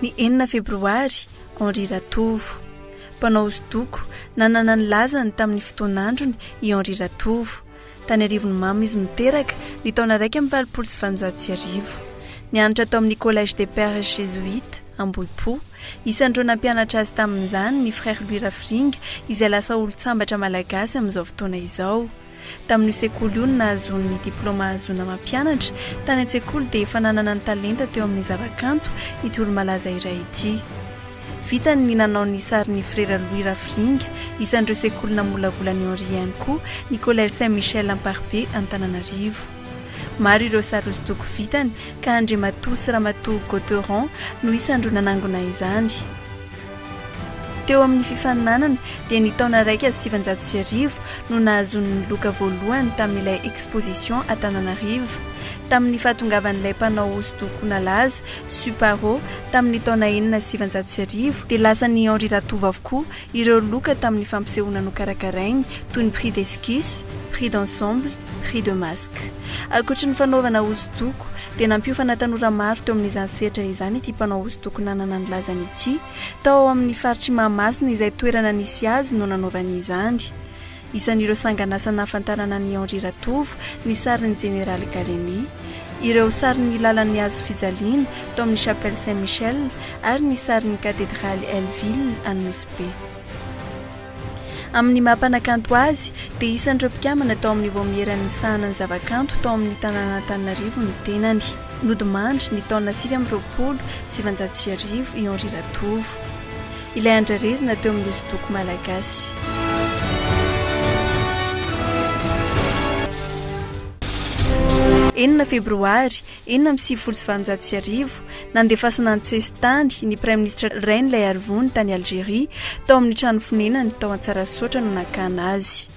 Ny enina febroary, Henri Ratovo. Mpanao hosodoko, nanana ny lazany tamin'ny fotoan'androny i Henri Ratovo. Tany Arivonimamo izy no teraka, ny taona 1881. Nianatra tao amin'ny Collège des Pères Jésuites, Ambohipo. Isan'ireo nampianatra azy tamin'izany ny Frère Louis Rafiringa, izay lasa olon-tsambatra malagasy amin'izao fotoana izao. Tamin'io sekoly io no nahazoany ny diplaoma ahazoana mampianatra. Tany an-tsekoly dia efa nanana ny talenta teo amin'ny zavakanto ity olo-malaza iray ity. Vitany ny nanao ny sarin'ny Frera Louis Rafiringa, isan'ireo sekoly namolavola an'i Henri ihany koa ny Collège Saint Michel Amparibe Antananarivo. Maro ireo sary hosodoko vitany ka Andriamatoa sy Ramatoa Gautheron no isan'ireo nanangona izany. Teo amin'ny fifaninanana dia ny taona 1901 no nahazoany ny loka voalohany tamin'ilay Exposition Antananarivo. Tamin'ny fahatongavan'ilay mpanao hosodoko nalaza, Suparo, tamin'ny taona 1906 dia lasan'i Henri Ratovo avokoa ireo loka tamin'ny fampisehoana nokarakarainy toy ny Prix d'esquisse, Prix d'ensemble, Prix de masque. Ankoatry ny fanaovana hosodoko dia nampiofana tanora maro teo amin'izany sehatra izany ity mpanao hosodoko nanana ny lazany ity. Tao amin'ny faritr'i Mahamasina izay toerana nisy azy no nanaovany izany. Isan'ireo sangan'asa nahafantarana an'i Henri Ratovo ny sarin'ny Jeneraly Gallieni, ireo sarin'ny lalan'ny hazo fijaliana tao amin'ny Chapelle Saint Michel ary ny sarin'ny Katedraly Helleville any Nosy Be. Amin'ny maha mpanakanto azy dia isan'ireo mpikambana tao amin'ny vaomieran'ny misahana ny zavakanto tao amin'ny tanànan'Antananarivo ny tenany. Nodimandry ny taona 1929 i Henri Ratovo, ilay andrarezina teo amin'ny hosodoko malagasy. Enina febroary 1896, nandefasana an-tsesitany ny praiminisitra Rainilaiarivony tany Algeria, tao amin'ny trano fonenany tao Antsarasaotra no nakana azy.